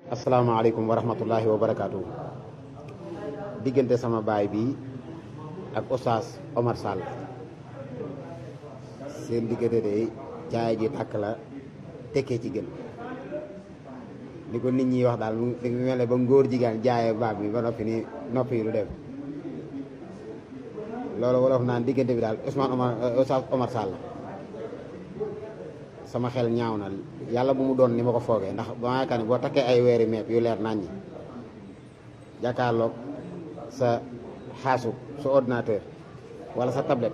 asalaamaaleykum wa rahmatullahi wa barakaatu. diggante sama baay bi ak Oustaz Omar Sall seen diggante de caay ji tàkk la tekkee ci gën ni ko nit ñi wax daal mu mel ne ba ngóor jigéen jaayee baab bi ba noppi ni noppi yi lu dem loolu wolof naan diggante bi daal Oustaz Omar Sall sama xel ñaaw na yàlla bu mu doon ni ma ko foogee ndax ba ma yaakaar ne boo takkee ay weeri meep yu leer nañ ñi jàkkaarloog sa xaasu sa ordinateur wala sa tablette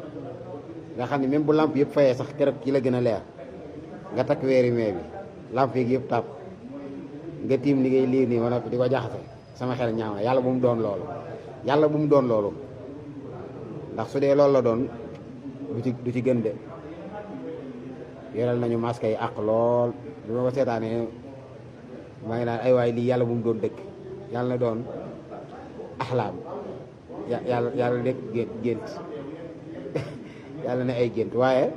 nga xam ne même bu lamp yëpp fayee sax keroog ci la gën a leer nga takk weeri meep bi lamp yi yëpp tàpp nga tiim li ngay liir nii ma noppi di ko jaxase sama xel ñaaw na yàlla bu mu doon loolu yàlla bu mu doon loolu ndax su dee loolu la doon du ci gën de yoral nañu masque yi àq lool bi ma ko seetaanee maa ngi naan ay waay lii yàlla bu mu doon dëkk yàlla na doon axlaam yàlla nekk gént yàlla ne ay gént waaye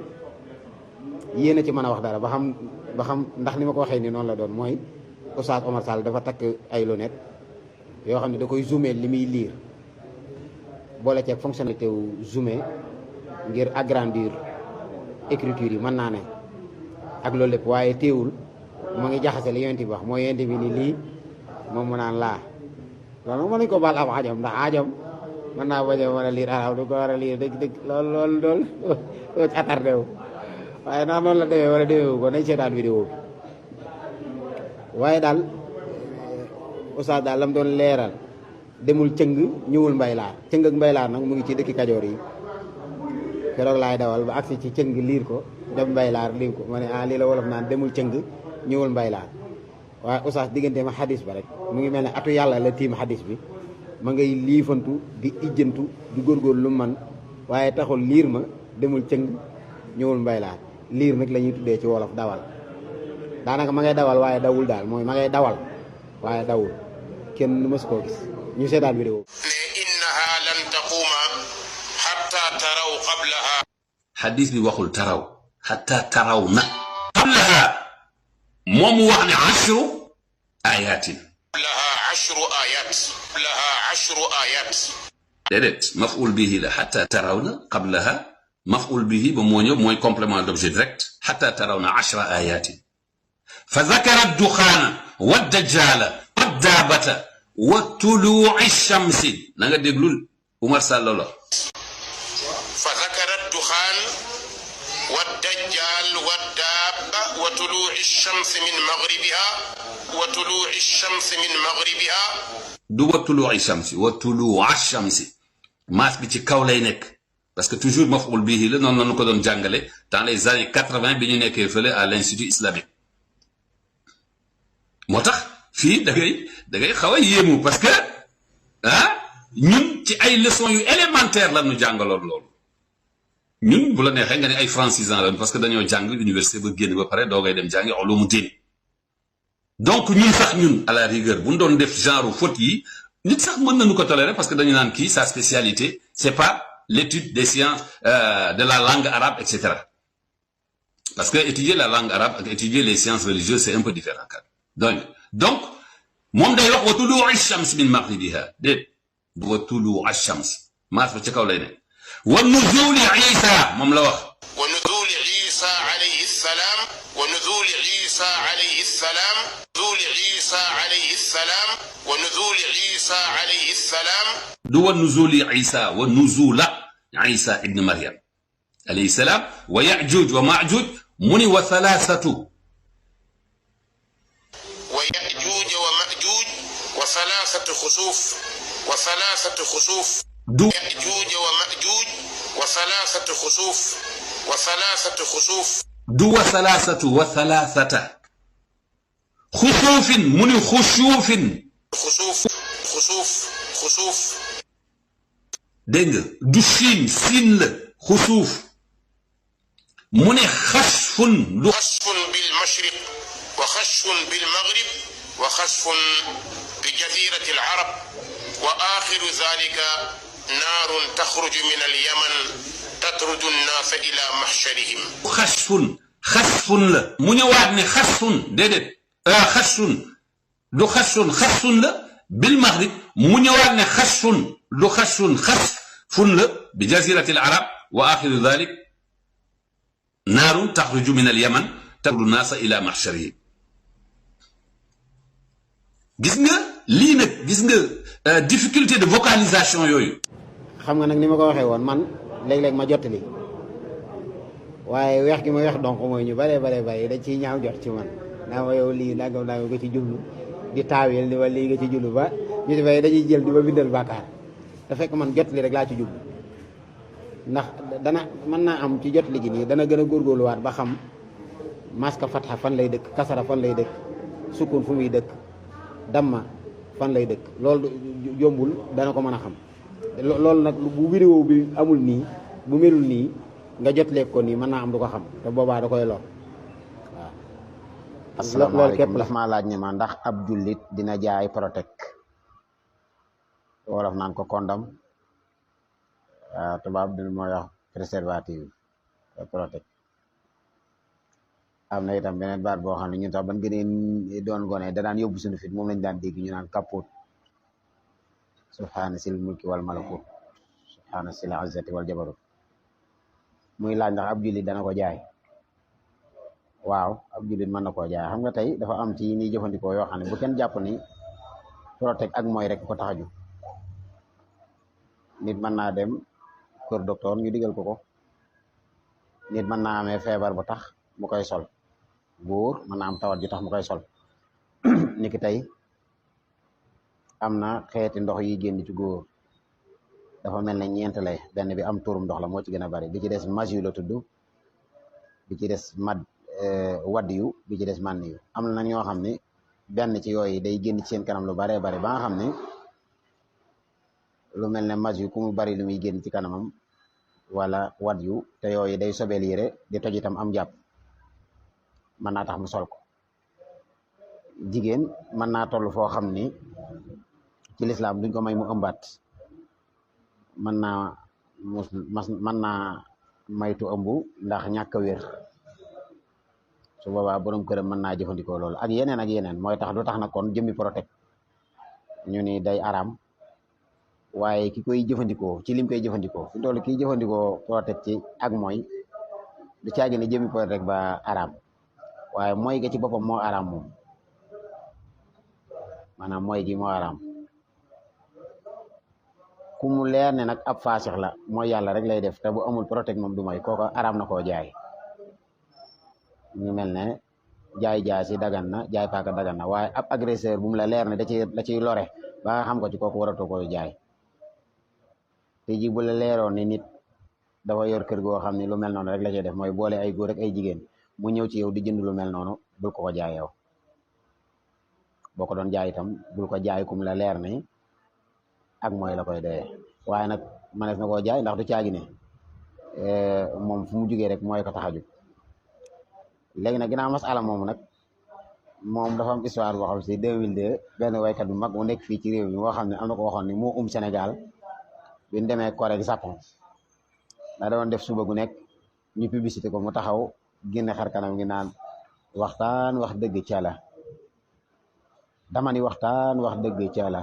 yéen a ci mën a wax dara ba xam ndax ni ma ko waxee ni noonu la doon mooy Oustaz Omar Sall dafa takk ay lunettes yoo xam ne da koy zoomer li muy liir boole ceeg fonctionnalité wu zoomer ngir agrandir écriture yi mën naa ne ak loolu lépp waaye teewul mu ngi jaxase li yonent bi wax mooy yonent bi ni lii moom mu naan laa loolu mën nañu ko baal am ajam ndax ajam mën naa bañ a mën a liir arab du ko war a liir dëgg loolu doo ci attardé wu waaye ndax noonu la demee wala demee wu ko nañ seetaan vidéo bi waaye daal Oustaz daal la mu doon leeral demul cëng ñëwul mbaylaar cëng ak mbaylaar nag mu ngi ci dëkki Kajoor yi keroog laay dawal ba agsi ci cëng liir ko dem mbaylaar liir ko ma ne lii la wolof naan demul cëng ñëwul mbaylaar waaye Oustaz diggante ma xadis ba rek mu ngi mel ne atu yàlla la tiim xadis bi ma ngay liifantu di ijjantu di góorgóorlu lu man waaye taxul liir ma demul cëng ñëwul mbaylaar liir nag la ñuy tuddee ci wolof dawal daanaka ma ngay dawal waaye dawul daal mooy ma ngay dawal waaye dawul kenn mës koo gis ñu seetaan vidéo ne innaha lan taquuma hatta taraw qablaha xadis bi waxul taraw hatta taraw na qablaha moom wax ne ashru ayatin laha ashru ayat laha ashru ayat déedéet maf'ul bihi la hatta taraw na qablaha maf'ul bihi ba moo ñëw mooy complément d'objet direct hatta taraw na ashra ayatin fa zakara ad-duxaana wa dajjaala wa daabata wa tuluu'i shamsi na nga déglul Umar Sall la fa zakara ad-duxaan wa dajjaal wa daaba wa tuluu'i shamsi min maghribiha wa tuluu'i shamsi min maghribiha du wa tuluu'i shamsi wa tuluu'i shamsi maas bi ci kaw lay nekk parce que toujours maf'ul bihi la noonu la ñu ko doon jàngale dans les années 80 bi ñu nekkee fële à l'institut islamique moo tax fii da ngay xaw a yéemu parce que ñun ci ay leçons yu élémentaires la ñu jàngaloon loolu ñun bu la neexee nga ne ay francisants la parce que dañoo jàng université ba génn ba pare doo ngay dem jàngi ulumu diin donc ñun à la rigueur bu ñu doon def genre faute yi nit sax mën nañu ko tolérer parce que dañu naan kii sa spécialité c'est pas l'étude des sciences de la langue arabe etc. parce que étudier la langue arabe ak étudier les sciences religieuses c'est un peu différent donc moom day wax wa tuluu'i shams min maghribiha déet wa tuluu'i shams maas ba ca kaw lay ne wa nuzuuli Isa moom la wax wa nuzuuli Isa alayhi salaam wa nuzuuli Isa alayhi salaam nuzuuli Isa alayhi salaam wa nuzuuli Isa alayhi salaam du wa nuzuuli Isa wa nuzuula Isa ibn Maryam alayhi salaam wa Ya'juuj wa Ma'juuj mu ni wa thalathatu ويأجوج ومأجوج وثلاثة خسوف وثلاثة خسوف دو يأجوج ومأجوج وثلاثة خسوف وثلاثة خسوف دو وثلاثة خسوف من خشوف خسوف دنگ دو سين خسوف من خسف بالمشرق وخسف بالمغرب وخسف بجزيرة العرب وآخر ذلك نار تخرج من اليمن تطرد الناس إلى محشرهم خسف لا mu ñëwaat ne xasfun déedéet xasfun du xasun xasun la bil maghrib mu ñëwaat ne xasun du xasun xas fun la bi jazirati al arab wa axiru dalik naarun taxruju min al yaman tabdu naasa ila mahsharihim gis nga lii nag gis nga difficulté de vocalisation yooyu. xam nga nag ni ma ko waxee woon man léeg-léeg ma jottali waaye weex gi ma weex donc mooy ñu bare dañ ciy ñaaw jot ci man naa ma yow lii nangam nga ci jublu di taawil ni ma lii nga ci jublu ba ñu di bay dañuy jël di ma bindal bàkkaar te fekk man jottali rek laa ci jublu ndax dana mën naa am ci jottali gi nii dana gën a góorgóorluwaat ba xam maska fatxa fan lay dëkk kasara fan lay dëkk sukun fu muy dëkk damma fan lay dëkk loolu jombul dana ko mën a xam loolu nag bu vidéo bi amul nii bu melul nii nga jotlee ko nii mën naa am du ko xam te boobaa da koy lor waaw. asalaamaaleykum daf maa laaj ne ma ndax ab jullit dina jaay Protek wolof naan ko condom tubaab dina mooy wax préservatif Protek. am na itam beneen baat boo xam ne ñun sax ban gëneen doon gone da daan yóbbu suñu fit moom lañ daan dégg ñu naan kaput subhaana sil mulki wal malakut subhaana sil izzati wal jabarut muy laaj ndax ab jullit dana ko jaay waaw ab jullit mën na koo jaay xam nga tey dafa am ci ni jëfandikoo yoo xam ne bu kenn jàpp ni Protek ak mooy rek ko tax a jóg nit mën naa dem kër docteur ñu digal ko nit mën naa amee feebar bu tax mu koy sol góor mën naa am tawat ju tax mu koy sol niki tey am na xeeti ndox yi génn ci góor dafa mel ne ñeent lay benn bi am turum ndox la moo ci gën a bari bi ci des maju la tudd bi ci des wadd yu bi ci des man yu am na ñoo xam ne benn ci yooyu day génn ci seen kanam lu baree bari ba nga xam ne lu mel ne maju ku mu bari lu muy génn ci kanamam wala wadd yu te yooyu day sobeel yére di toj itam am jàpp mën naa tax mu sol ko jigéen mën naa toll foo xam ni ci lislaam duñ ko may mu ëmbaat mën naa maytu ëmb ndax ñàkk a wér su boobaa borom këram mën naa jëfandikoo loolu ak yeneen mooy tax du tax na kon jëmmi Protek ñu ni day araam waaye ki koy jëfandikoo ci lim koy jëfandikoo fi toll kiy jëfandikoo Protek ci ak mooy du caagi ne jëmmi Protek ba araam waaye mooy ga ci boppam moo araam moom maanaam mooy gi moo araam ku mu leer ne nag ab faasix la mooy yàlla rek lay def te bu amul Protek moom du mooy kooka araam na koo jaay ñu mel ne jaay jaasi dagan na jaay paaka dagan na waaye ab agresseur bu mu la leer ne da ciy lore ba nga xam ko ci kooku waratoo koy jaay te ji bu la leeroon ni nit dafa yor kër goo xam ne lu mel noonu rek la cay def mooy boole ay góor ak ay jigéen mu ñëw ci yow di jënd lu mel noonu bul ko jaay yow boo ko doon jaay itam bul ko jaay kum la leer ne ak mooy la koy doyee waaye nag manees na koo jaay ndax du caagi ne moom fu mu jugee rek mooy ko tax a jug léegi nag ginnaaw masala moomu nag moom dafa am histoire boo xam si 2002 benn waykat bu mag mu nekk fii ci réew mi boo xam ne am na ko waxoon ni moo Sénégal bi ñu demee Corée ak Japon daa doon def suba gu nekk ñu publicité ko mu taxaw génne xar kanam gi naan waxtaan wax dëgg ca la dama ni waxtaan wax dëgg ca la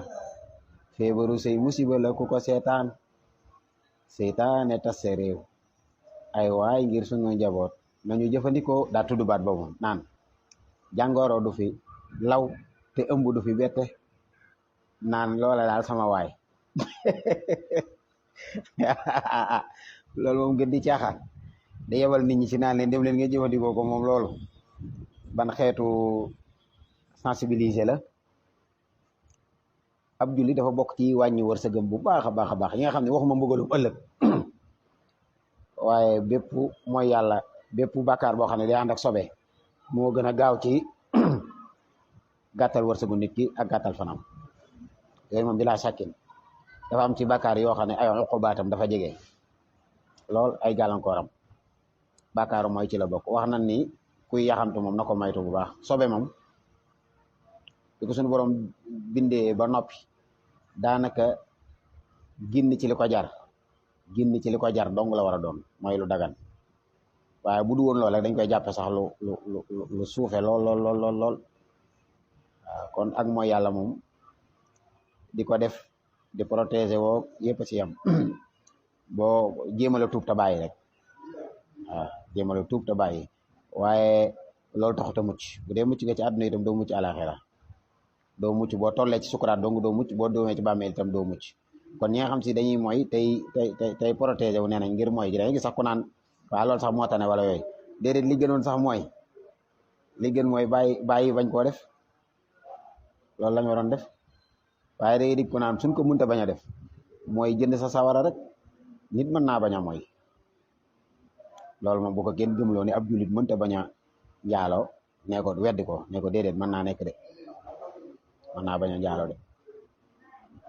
feebaru sëy musiba la ku ko seetaan seytaane tas sa réew ay waay ngir sunu njaboot nañu jëfandikoo daa tudd baat boobu naan jàngoro du fi law te ëmb du fi bette naan loola daal sama waay loolu moom gën di caaxaan da yebal nit ñi ci naan leen dem leen ngeen jëfandikoo ko moom loolu ban xeetu sensibiliser la ab julli dafa bokk ci wàññi wërsëgam bu baax a baax a baax yi nga xam ne waxuma mbugalum ëllëg waaye bépp mooy yàlla bépp bàkkaar boo xam ne day ànd ak sobe moo gën a gaaw ci gàttal wërsëgu nit ki ak gàttal fanam yooyu moom bi laa sàkkin dafa am ci bàkkaar yoo xam ne ay uqubaatam dafa jege lool ay gàllankooram bàkkaaru mooy ci la bokk wax nañ ni kuy yaxantu moom na ko maytu bu baax sobe moom di ko suñu borom bindee ba noppi daanaka ginn ci li ko jar ginn ci li ko jar dong la war a doon mooy lu dagan waaye bu du woon lool rek dañ koy jàppe sax lu suufe lool waaw kon ak mooy yàlla moom di ko def di protéger woo yëpp ci yam boo jéemale tuub te bàyyi rek waaw jéemale tuub te bàyyi waaye loolu taxut a mucc bu dee mucc nga ci àdduna itam doo mucc àlaxira doo mucc boo tollee ci sukuraat dong doo mucc boo doomee ci bàmmeel itam doo mucc kon ñi nga xam si dañuy mooy tey protéger wu nee nañ ngir mooy gi dañuy gis sax ku naan waaw loolu sax moo tane wala yooyu déedéet li gënoon sax mooy li gën mooy bàyyi bañ koo def loolu lañ waroon def waaye day dig ko naan suñ ko mënta bañ a def mooy jënd sa sawara rek nit mën naa bañ a mooy loolu moom bu ko kenn gëmloo ni ab jullit mënta bañ a njaaloo ne ko weddi ko ne ko déedéet mën naa nekk de mën naa bañ a njaaloo de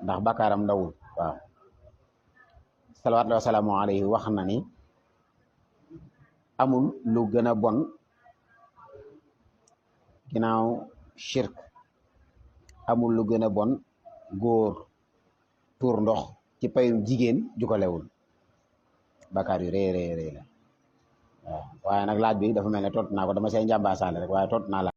ndax bakkaaram ndawul waaw salawaatullahi wa salaamu alayhi wax na ni amul lu gën a bon ginnaaw shirk amul lu gën a bon góor tuur ndox ci payum jigéen ju ko lewul bakkaar yu rëy rëy rëy la waaw waaye nag laaj bi dafa mel ne tontu naa ko dama say njàmbaasaale rek waaye tontu naa la